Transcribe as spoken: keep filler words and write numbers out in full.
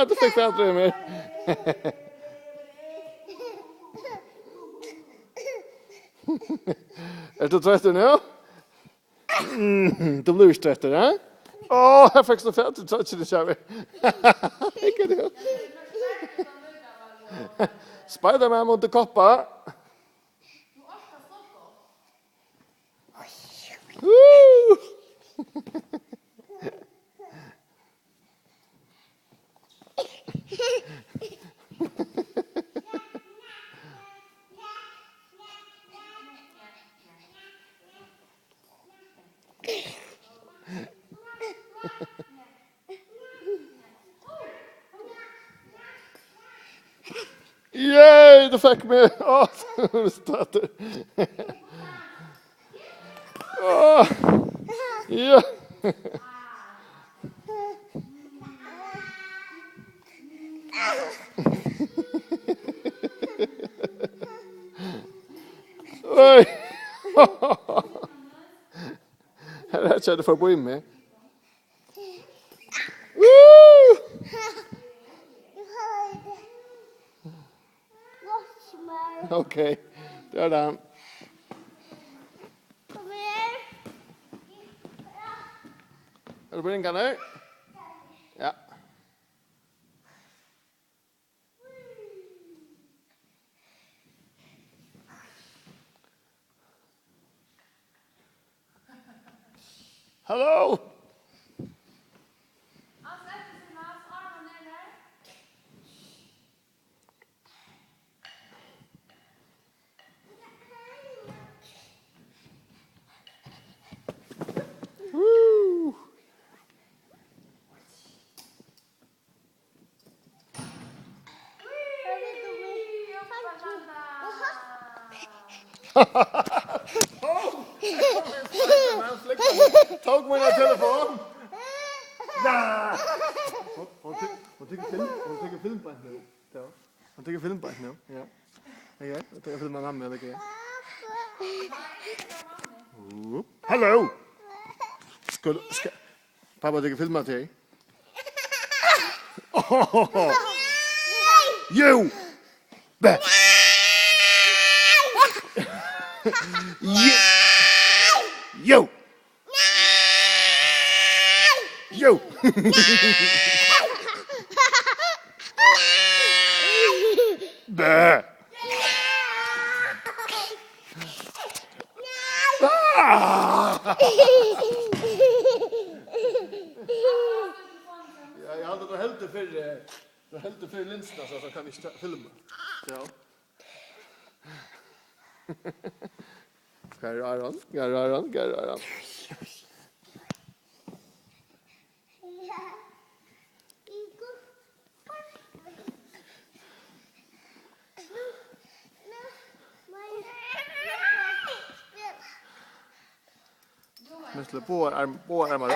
Du fekk fatur í mær. Ert tú troyttur nú? Mm, tú blívur ikki troyttur, ha? Á, her fekst tú fatur í troyggjuni, Sjávi. Hygg at tú. Spiderman mundi koppa. Woo! Yay, tú fekk meg! Á, støttur. Á, ja. Oj. Her er kjøttet forbi meg. Woo! Ok, det er det. Kom her. Er du på ringene? Ja. Hello! Woo! Tók mína telefon. Nei. Hon, hon tek-, hon tekur film, hon tekur film beint nú. Ja. Hon tekur film beint nú. Ja. Ok, hon tekur film av mammu, ella hvat? Hallo. Skal, skal, Pápi tekur film av tær. Jú! Bæ! Jú! Jú! Jú! Bæ! Ah! Ja, eg haldi, tú heldur fyri, eh, tú heldur fyri linsuna, so, so kann eg ikki ta-, filma. Ja. Hvar er Aron? Hvar er Aron? Hvar er Aron? Mest til báðar arm-, báðar armar.